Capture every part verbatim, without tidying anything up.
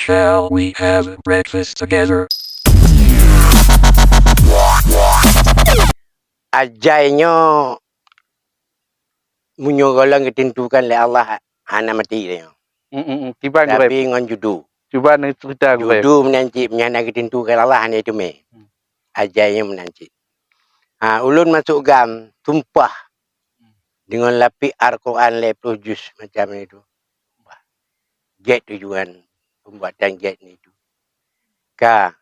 Shall we have breakfast together? Ajai nyoe meunyoe gohlom geuteuntukan lé Allah hana maté nyoe. Hmm, hmm, hmm. Kiban gurée. Tapi ngon judu. Cuba neucerita gurée. Judu meunan cit, meunyoe hana geuteuntukan Allah hana teumé. Hmm. Ajai nyoe meunan cit. Ha, ulôn masôk GAM, sumpah. Deungon lapék Al-Quran lhèe ploh juz macam itu. Bah, gét tujuan pembuatan gét itu. Ka,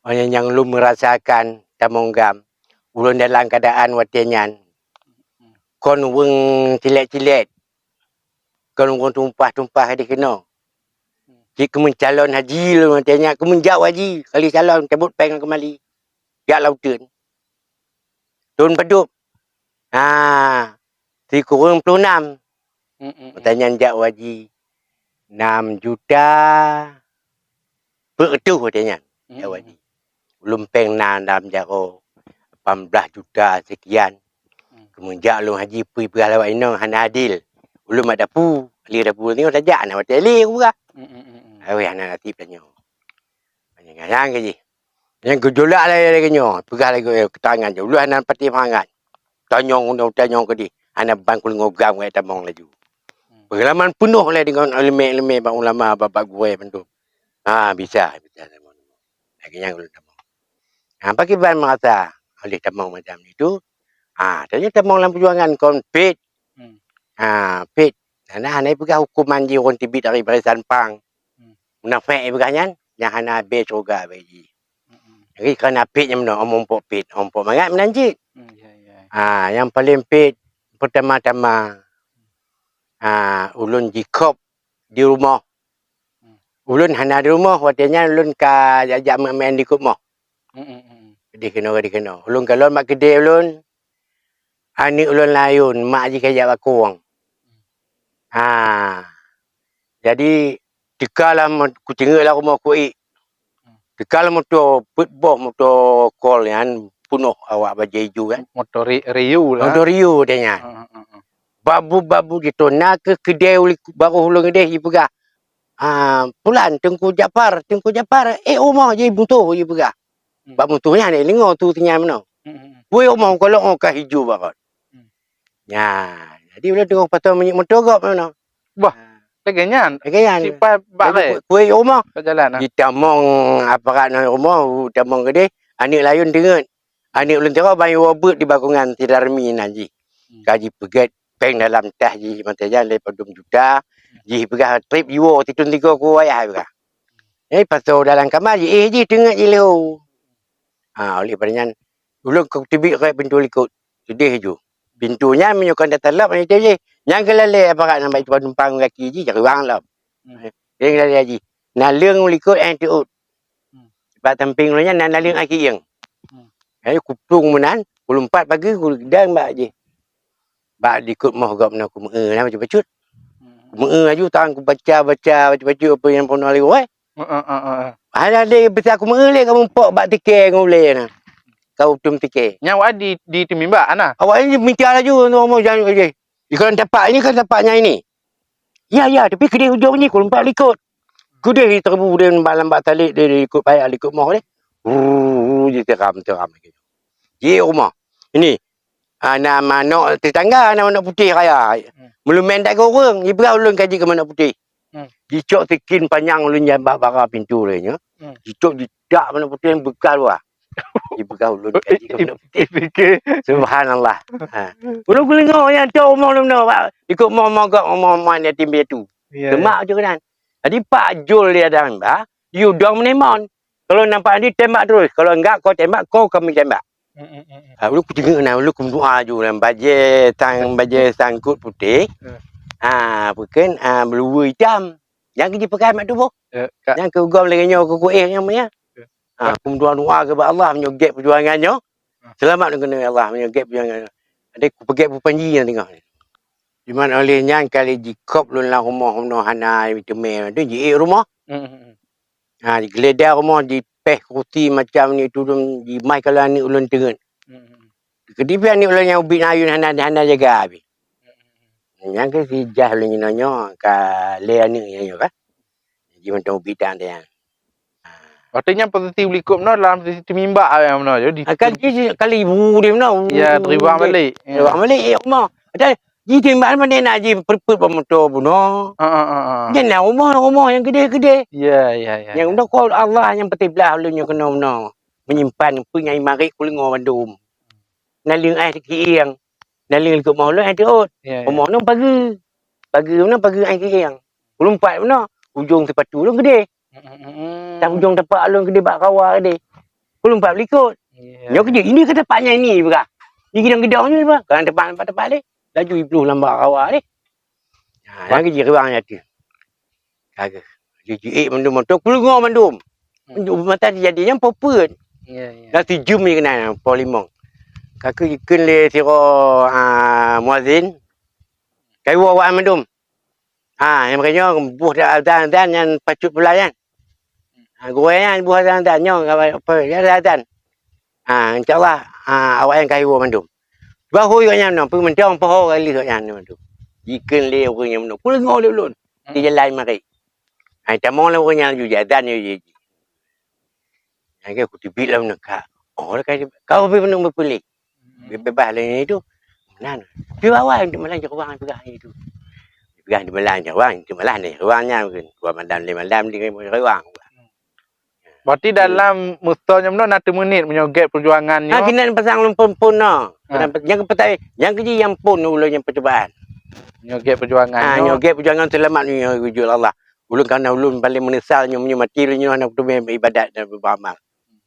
óh lheueh nyan lôn meurasakan tamong GAM, ulôn dalam keuadaan watée nyan kon weueng cilét-cilét, kon weueng tumpah-tumpah di keunoe. Cit keu meucalon haji lôn watée nyan, keu meujak haji, kali calon cabot péng keumali. Jak lam uteuen. Thôn padub? Ha, sikureueng ploh nam. Mm, mm, mm. Watée nyan jak haji nam juta peuet reutôh watée nyan. Mm, jak mm, haji. Mm. Ulôn péng na lam jaroe lapan blaih juta sekian. Mm. Keu meujak lôn haji pui peugah lewat inong hana adil. Ulôn mat dapu, lé dapu nyoe tajak na watée lé kupeugah. Mm, mm, mm, mm. Awai hana naseb tanyoe. Nyang ka jih. Nyang geujulak lagée, lagée nyoe, peugah lagée, eh, keutangan jih. Ulôn hana patéh mangat. Tanyong unoe, tanyong keudeh. Hana ban kudeungoe GAM gét tamong laju. Hmm. Peungalaman peunoh lé deungon ileumé-ileumé bak ulama, bak, bak gurée bandum. Ha, bisa, bisa tamong. Lagée nyan ulôn tamong. Ha, pakriban meurasa oleh tamong macam itu. Ha, tanyoe tamong lam peujuangan kon pét. Hmm. Ha, pét. Hana, hana ipeugah huköman jih ureuëng teubiet dari barisan pang. Hmm. Munafék ipeugah nyan, nyang hana abée syeuruga abée jih. Mm-mm. Jadi, kan apit nyang meunoe, omong pok pit, omong pok mangat meunan cit. Hmm, ya, ya. Ha, nyang paleng pit, peutama-tama, ha, ulôn jikop di rumoh. Hmm. Ulôn hana di rumoh, watée nyan ulôn ka jak-jak meuén-meuén dikeue moh. Mm, mm, mm, mm. Di keunoe, di keunoe. Ulôn kalon bak keudè ulôn, aneuëk ulôn layôn, mak jih ka jak bak kong. Ha. Jadi, teuka lam, kuteungeut lam rumoh ku ék. Teuka lam moto, peuet boh moto kol nyan, peunoh awak bajée ijo kan. Moto ri-, Rio lah. Moto Rio dia nyan. Ha, ha, ha, ha. Babu-babu gitu, na keuh keudè uli-, baroh ulôn keudeh jipeugah, "Ah, Pulan, Teungku Japar, Teungku Japar, ék rumoh jih mutoh," jipeugah. Hmm. Bak mutoh nyan, eh, lingo tu tinggai meunoe. Hmm, hmm, hmm. Woi, rumoh kolok ka ijo barot. Hmm. Nya, jadi ulôn teungoh pasoe minyeuk moto gob meunoe. Bah, ha, lagée nyan? Lagée nyan. Sipai bak lé. Kue rumoh. Ka jalan, ha. Jitamong aparat ngon rumoh, tamong keudeh, aneuëk layôn teungeut. Aneuëk ulôn sidroe ban jiwoe beuet di Bakongan Sidarmi nan jih. Hmm. Ka jipeugét péng dalam tah jih, mantong jan lé padum juta, jih peugah trép jiwoe situn tiga ku wayah peugah. Jadi, pasoe dalam kama jiéh jih teungeut jih leuho. Ha, oleh pada nyan, ulôn ka kuteubiet rot pintoe likot. Keudeh ju. Pintoe nyan meunyoe kon tatalop, nyan itém jih. Nyang geulalée aparat nyan bak itu panumpang gaki jih, jaruang lom. Hmm. Nyang geulalée jih. Naleueng u likot, eh, teuôt. Hmm. Bak sampéng ulôn nyan na naleueng akhé iéng. Hmm. Jadi kuplong meunan, kulumpat pageue, kugeudang bak jih. Bak likot moh gob na kumeu'eu na bacut-bacut. Hmm. Kumeu'eu laju, tangan kubaca-baca bacut-bacut apa nyang peunoh lé woe. Heeh, heeh, heeh. Hana lé bisa kumeu'eu lé, ka muphok bak tikée ngon ulée na. Ka utum tikée. Nyan awak di, di teumimba, ana? Awak nyan mita laju, nyoe moh jan jih. Di kalon tapak ini kan tapak nyang ini. Ya, ya, tapi keudeh ujong jih kulumpat likot. Keudeh jiteureubu deh lam bak talek deh, likot payak likot moh deh. Ru, ru, jiteram-teram. Jih rumoh. Ini, ana manok tetangga, ana manok putéh raya. Hmm. Meulumen tak ureuëng, jipeugah ulôn ka jih keu manok putéh. Hmm. Jicok sikin panyang ulôn nyan bak bara pintoe lé nyoe. Hmm. Jicok jitak manok putéh beukah luwa. Jipeugah ulôn ka jih keu manok putéh. Subhanallah. Ha. Ulôn geulingo nyang toh rumoh lôn nyoe, Pak. Ikot moh-moh gob, moh-moh yatim piatu. Ya, ya. Teumak ju keunan. Jadi, Pak Jul dia dah, bah, you dong meunan mon. Kalau nampak ni tembak terus, kalau enggak kau tembak, kau kami tembak. Hmm, hmm, hmm, hmm. Ha, ulôn kuteungeut na, ulôn kumeudoa ju na, bajée sang, bajée sangkot putéh. Hmm. Ha, bukan, ha, beuluwa itam. Nyang keu jipeugah mat tuboh. Ya, Kak. Nyang keu gob lagée nyoe keu kuéh nyang meunya. Ya. Ha, kumeudoa-doa keu bak Allah meunyoe gét peujuangan nyoe. Ha. Seulamat lôn keunoe ya Allah meunyoe gét peujuangan nyoe. Adé kupeugét bupanji nyang teungoh. Cuman oleh nyan kali jikop lôn lam rumoh, rumoh hana teumé, tu jiék rumoh. Hmm, hmm, hmm. Ha, jigeuléda rumoh, jipéh kursi macam ni tu, lôn jimai kala aneuëk ulôn teungeut. Hmm, hmm, hmm. Keudeh pih aneuëk ulôn nyang ubit ayun hana, hana jaga pih. Hmm, hmm, hmm. Nyang keu si jah ulôn jinoe nyoe, ka lé aneuëk nyan nyoe kan. Ji mantong ubit dan dia. Watèe nyan posisi u likot meunoe dalam posisi teumimbak, eh, meunoe, jadi akan ji, ji kali bu dia meunoe. Ya, teribang balik. Ya. Teribang balik, eh, rumah. Ada ji teumimbak mana nak ji perpet bawa motor bunoe. Ha, ha, ha, ha. Dia nak rumah, rumah yang gede-gede. Ya, ya, ya, Yang ya. Udah kau Allah yang petiblah ulun yang kena meunoe. Menyimpan punya marit kulingo bandum. Naleueng ai kieng. Naleueng likot moh lôn ai teuôt. Ya, ya. Rumoh nyoe pageue. Pageue meunoe pageue ai kieng. Kulumpat meunoe, ujong sipatu lôn gede. Hmm, hmm, hmm. Tam ujong tapak lôn gede bak kawa gede. Kulumpat likot. Ya. Nyoe keujeuet, ini ke tapak nyan ini, peugah. Di gidong-gidong ni, peugah. Kan tapak, tapak, tapak lé. Laju ipluh lam bak kawa lé. Ha, nyan keujeuet riwang nyan tu. Ka geuh. Jijiék mandum moto, kulungo mandum. Hmm. Mata jadi nyang popeuet. Ya, ya. Dah sijum je keunan, poh limong. Ka keuh jikheun lé sidroe, ah, muazin. Kaiwoe awak mandum. Ha, nyang makajih nyoe buh dah azan-azan nyan pacut pula nyan. Ha, gurèe nyan buh azan-azan nyoe, apa, ya, azan. Ha, insya Allah, ha, awak nyan kaiwoe mandum. Bahôi awak nyan nyoe, peumantong poho kali awak nyan nyoe mandum. Jikheun lé ureueng nyan mandum. Kulungo lé ulôn. Hmm. Di jalan mari. Hai, tamong lé ureueng nyan laju jiazan, laju ji. Nyang keu kuteubiet lom neuka. Oh, ka, ka ubé meunang beupeuleh. Hmm. Bebas lé nyan itu. Nan. Pi awai untuk malam jeruang peugah nyan itu. Peugah di malam jeruang, itu malah ni ruang nyan mungkin. Dua malam, lima malam di ruang. Hmm. Berarti dalam musoh nyoe na teumeunit meunyoe gét perjuangan nyoe. Ha, keunan pasang lom phon-phon noh. Ha. Nyang keu petai, nyang keu ji nyang phon ulôn nyang percubaan. Meunyoe gét perjuangan nyoe. Ha, nyoe gét perjuangan seulamat nyoe, wujud Allah. Ulôn kana ulôn paléng meunyeusal nyoe, meunyoe maté lôn nyoe hana kuteumé ibadat dan beuamal.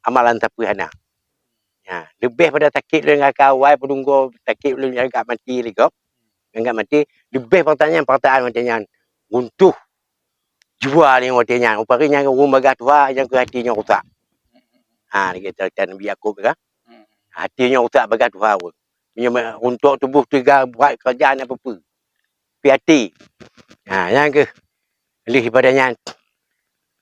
Amalan sapeue hana. Ya, leubeh pada sakét lôn nyang ka awai peudunggo sakét lôn nyang ka maté lé gob. Nyang ka maté, leubeh peurtanyaan-peurtanyaan watèe nyan runtuh jiwa lé watèe nyan. Upari nyan ureueng bagah tuha nyang keu hati nyoe rusak. Ha, lagèe cerita Nabi Yakub kan. Hati nyoe rusak bagah tuha ureueng. Meunyoe runtuh tuboh teuga buat keureuja hana peue-peue. Pi até. Ha, nyan keuh. Lheueh daripada nyan,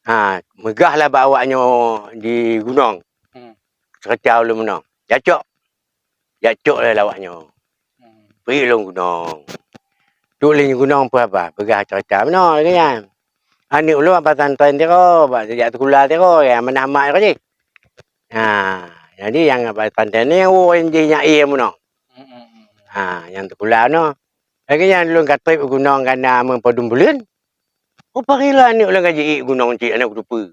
ha, meugah lah bak awak nyoe di gunong. Hmm. Seureuta ulôn meunoe. Jak cok. Jak cok lah awak nyoe. Hmm. Peuék lôn gunong. Cok lé gunong peue haba? Peugah seureuta meunoe lagèe nyan. Aneuk ulôn bak pesantren sidroe, bak jak sikula sidroe, ya, manah mak sidroe jih. Ha, jadi nyang bak pesantren nyoe, oh, jih nyak ie meunoe. Hmm, hmm, hmm. Ha, nyang sikula nyoe. Lagèe nyan lôn ka trép u gunong kana meupadum buleuen. Upari lôn aneuk lôn ka jiék gunong cit hana kuteupeu.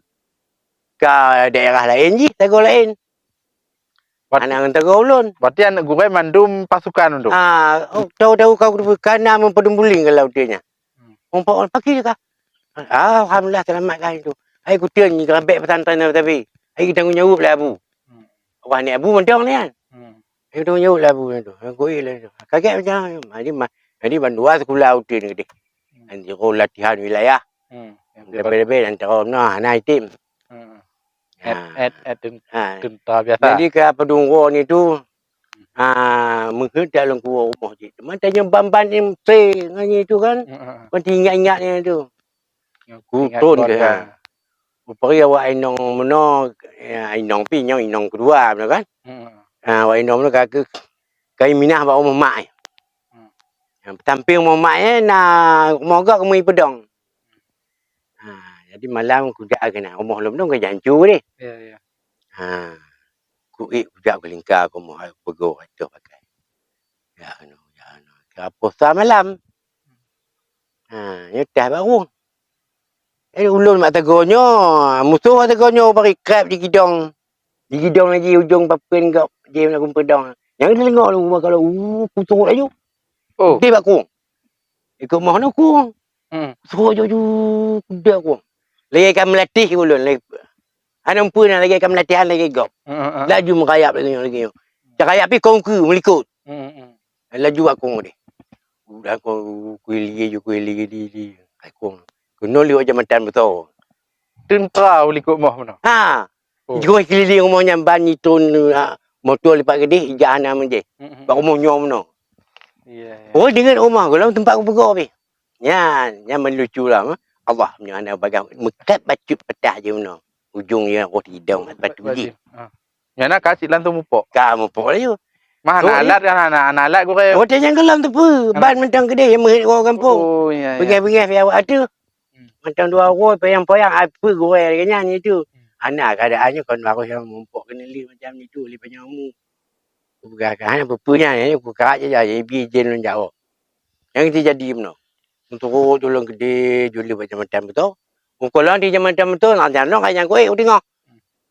Ka daerah laén jih, sagoe laén. Berarti, hana ngon sagoe ulôn. Berarti aneuk gurèe mandum pasukan mandum? Ah, oh, tahu-tahu ka kuteupeu kana meupadum buleuen ka laôt nyan. Hmm. Umpama paki ka. Alhamdulillah, seulamat ka itu. Hai kuteun nyoe ka bèk pesantren tapi. Hai tanggong jaweueb lé Abu. Hmm. Wah, ni Abu mantong nyan. Hmm. Hai tanggong jaweueb lé Abu tu. Hai kui lé tu. Kagèt macam, jadi ma-, jadi bandua sikula uteun keudeh. Hmm. Anti latihan wilayah. Hmm. Leubeh-leubeh dan terus nah, nah item. Hmm. Ha. Et, et, et, ten-, ha, tentara biasa. Jadi ka peudunggo ni tu, ha, meuheuet dak lôn kuwoe rumoh jih. Teuma tanyong ban-ban M C ngon nyan tu kan. Hmm, hmm, hmm. Kon ingat-ingat nyan tu. Ingat kuton keluarga. Ke, ha. Upari awak inong meunoe, ya, inong pi nyoe inong keudua meunoe kan. Hmm. Ha, awak inong meunoe ka keu, ka minah bak rumoh mak ai. Hmm. Ha, sampéng rumoh mak ai na rumoh gak keumui peudong. Ha, jadi malam kujak keunan rumoh lom dong ka jancu deh. Ya, ya. Ha, kuék kujak keulingka keu rumoh ai peugoe ateuh pakai. Ya anu, ya anu. Ka posa malam. Ha, nyoe tah baru. Eh, ulôn mak sagoe nyoe, musoh mak sagoe nyoe bari krab di gidong. Di gidong lagi ujong papeuen gop, jih nak geupeudong. Nyang teulingok lôn kalau, uh, kusut laju. Oh. Di bakung. Ikut moh nukung. Hmm. Suruh juju kuda ku. Lagi ka melatih ulôn lagi. Aneuk peue na lagi ka melatih lagi gop. Heeh, heeh. Laju merayap lagi nyoe lagi nyoe. Cakayap pi kong keu melikot. Heeh, heeh. Laju akong deh. Udah kong kuili ju kuili di di. Akong. Keunoe liwat jamatan beutôi. Teuntra u likot moh meunoe. Ha. Oh. Jigong keliling rumoh nyan ban itun, ha, motor lipat keudeh ijak hana meudeh. Heeh, heeh. Bak rumoh nyoe meunoe. Iya, iya. Oh, deungon rumoh goh lom teumpat kupeugoe pih. Nyan, nyan meulucu lah, mah. Allah meunyoe hana bagah meukat bacut peutah jih meunoe. Ujong jih roh idong batu jih. Ha. Nyan na ka cit langsung mupok. Ka mupok laju. Mah hana alat kan, hana, hana alat gurèe. Oh, watèe nyan goh lom teupeu, ban mantong keudeh meuheuet ureueng gampông. Oh, iya, iya. Beungèh-beungèh pih awak ateuh. Hmm. Mantong dua uroe payang-payang, ai peue gurèe lagèe nyan itu. Hana, keadaan nyoe kon baroe nyang mumpok keuneuk lé macam itu, lé panyang umu. Kupeugah ka hana peue-peue nyan, nyan kukarat saja, jadi bi jen lôn jak woe. Nyang teujadi meunoe. Meuturot ulôn keudeh, jolom bak jamatan beuto. Mukalon di jamatan beuto, lam jalan ka nyang kuék, kuteungoh.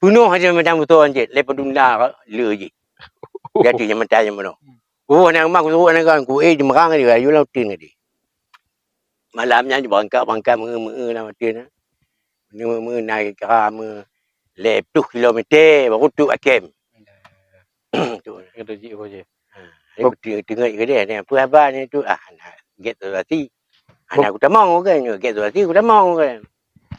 Peunoh aja jamatan beuto jih, lé padum na le jih. Jadi jamatan nyang meunoe. Oh, aneuk mah kuturot aneuk kan, kuék jimeurang dia, ayu lam uteuen dia. Malam nyan jibeurangkat-beurangkat meu-, meu lam uteuen. Meu-, meu na kira meu lhèe ploh kilometer, baru trôk akem. Tu. Kata jih, oh, jih. Ha, jadi teungeut ke dia, ni, apa haba ni tu? Ah, nak gèt tu lati. Aneuk kutamong kan, gèt tu lati kutamong kan.